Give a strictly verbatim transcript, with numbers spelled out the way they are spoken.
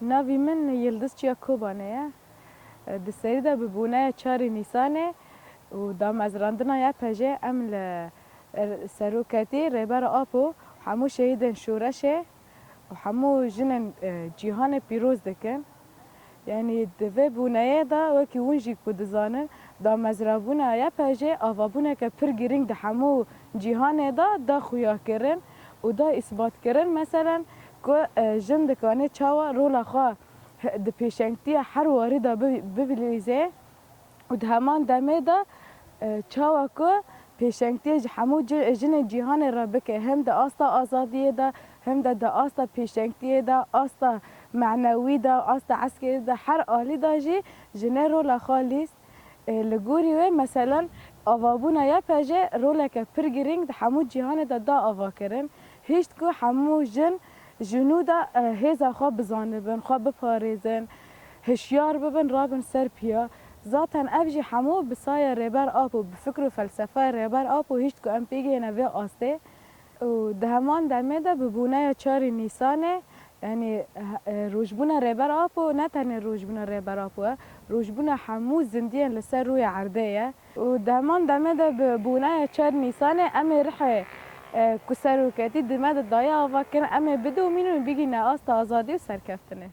Navî min Yildiz Çiya Kobanê ye. Di serî de bi bûneya çarê Nîsanê û damezrandina Y P J em li seroketî Rêber Apo hemû şehîdên şoreşê û hemû jinên, e, cîhanê pîroz dikin. Yanî di vê bûneyê de wekî hûn jî ku dizanin, damezrabûna Y P J avabûneke pir girîng di hemû cîhanê de da xuyakirin û da îsbatkirin, meselen, ku, e, jin dikane çawa rola xwe di pêşengtiya her warî de bi-, bibilîze û di heman demê de, e, çawa ku pêşengtiyê ji hemû ci-, jinên cîhanê re bike, hem di asta azadiyê de, hem de di asta pêşengtiyê de, asta menewî de, asta eskerî de, her alî de jî jinê rola xwe lîst. E, li gorî wê, meselen, avabûna Y P J roleke pir girîng di hemû cîhanê de da avakirin. Hişt ku hemû jin ji nû de, e, hêza xwe bizanibin, xwe biparêzin, hişyar bibin, rabin ser piya. Zaten ev jî hemû bi saya Rêber Apo, bi fikr û felsefeya Rêber Apo hişt ku em pê gihêne vê astê. Û di heman demê de bi bûneya çarê Nîsanê, yanî, e, rojbûna Rêber Apo ne tenê rojbûna Rêber Apo e, rojbûna hemû zindiyên li ser rûyê erdê ye. Û di heman demê de bi bûneya çar Nîsanê em ê rihê, e, ku seroketî di me de daye ava kirin, em ê bidomînin û bigîne asta azadî û serkeftinê.